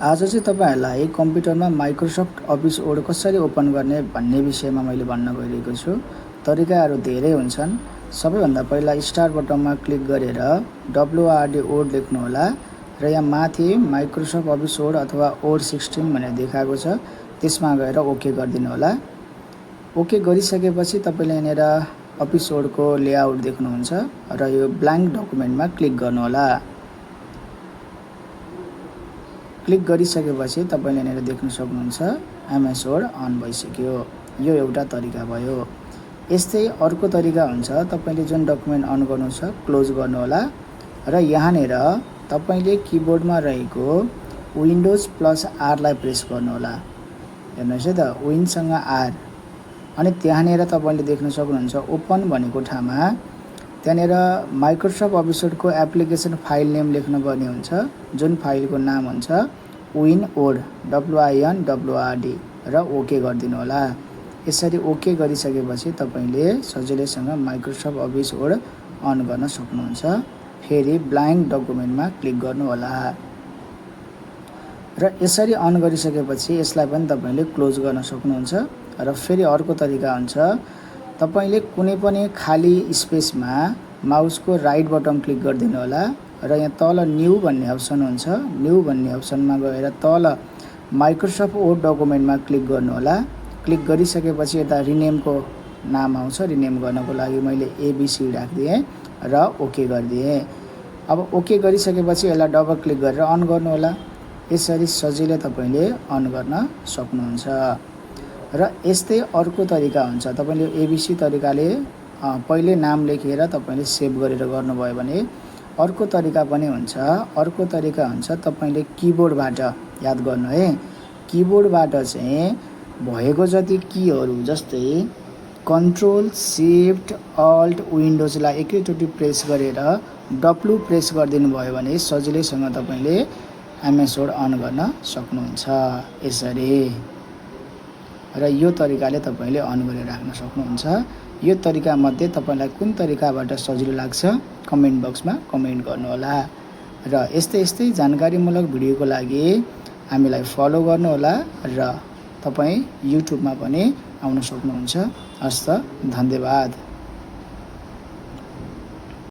आज चाहिँ तपाईहरुलाई कम्प्युटरमा माइक्रोसफ्ट अफिस वर्ड कसरी ओपन गर्ने भन्ने विषयमा मैले भन्न गइरहेको छु। तरिकाहरू धेरै हुन्छन्। सबैभन्दा पहिला स्टार बटनमा क्लिक गरेर WORD वर्ड लेख्नु होला र यहाँ माथि माइक्रोसफ्ट अफिस वर्ड अथवा वर्ड 16 भनेर देखाएको छ, त्यसमा गएर ओके गरिदिनु होला। ओके गरिसकेपछि तपाईले यहाँनिर अफिस वर्डको लेआउट देख्नुहुन्छ र यो ब्ल्याङ्क डकुमेन्टमा क्लिक गर्नु होला। क्लिक गरिसकेपछि तपाईले यहाँनिर देख्न सक्नुहुन्छ एमएस वर्ड अन भइसक्यो। यो एउटा तरिका भयो। यस्तै अर्को तरिका हुन्छ, तपाईले जुन डकुमेन्ट अन गर्नु छ क्लोज गर्नु होला र यहाँनिर तपाईले किबोर्डमा रहेको विन्डोज प्लस आर लाई प्रेस गर्नु होला। हेर्नुस् है त, विन सँग आर, अनि त्यहाँनिर तपाईले देख्न सक्नुहुन्छ ओपन भनेको ठाउँमा त्यहाँनिर माइक्रोसफ्ट अफिस वर्डको एप्लिकेसन फाइल नेम लेख्न पर्ने हुन्छ, जुन फाइलको नाम हुन्छ WinWord WINWORD र ओके गरिदिनु होला। यसरी ओके गरिसकेपछि तपाईले सजिलैसँग माइक्रोसफ्ट अफिस वर्ड अन गर्न सक्नुहुन्छ। फेरि ब्ल्याङ्क डकुमेन्टमा क्लिक गर्नु होला र यसरी अन गरिसकेपछि यसलाई पनि तपाईले क्लोज गर्न सक्नुहुन्छ। र फेरि अर्को तरिका हुन्छ, तपाईले कुनै पनि खाली स्पेसमा माउसको राइट बटन क्लिक गरिदिनु होला र यहाँ तल न्यू भन्ने अप्सन हुन्छ, न्यू भन्ने अप्सनमा गएर तल माइक्रोसफ्ट वर्ड डकुमेन्टमा क्लिक गर्नु होला। क्लिक गरिसकेपछि यता रिनेमको नाम आउँछ, रिनेम गर्नको लागि मैले ABC राख्दिएँ र ओके गरिदिएँ। अब ओके गरिसकेपछि यसलाई डबल क्लिक गरेर अन गर्नु होला। यसरी सजिलै तपाईले अन गर्न सक्नुहुन्छ। र यस्तै अर्को तरिका हुन्छ, तपाईले ABC तरिकाले पहिले नाम लेखेर तपाईले सेभ गरेर गर्नुभयो भने अर्को तरिका पनि हुन्छ। अर्को तरिका हुन्छ तपाईले किबोर्डबाट याद गर्नु है। किबोर्डबाट चाहिँ भएको जति कीहरू जस्तै कन्ट्रोल शिफ्ट अल्ट विन्डोजलाई एकैचोटि प्रेस गरेर W प्रेस गरिदिनु भयो भने सजिलैसँग तपाईले एमएस वर्ड अन गर्न सक्नुहुन्छ यसरी। र यो तरिकाले तपाईले अन गरेर राख्न सक्नुहुन्छ। यो तरिका मध्ये तपाईलाई कुन तरिकाबाट सजिलो लाग्छ कमेन्ट बक्समा कमेन्ट गर्नु होला। र यस्तै जानकारीमूलक भिडियोको लागि हामीलाई फलो गर्नु होला र तपाई युट्युबमा पनि आउन सक्नुहुन्छ। हस्त, धन्यवाद।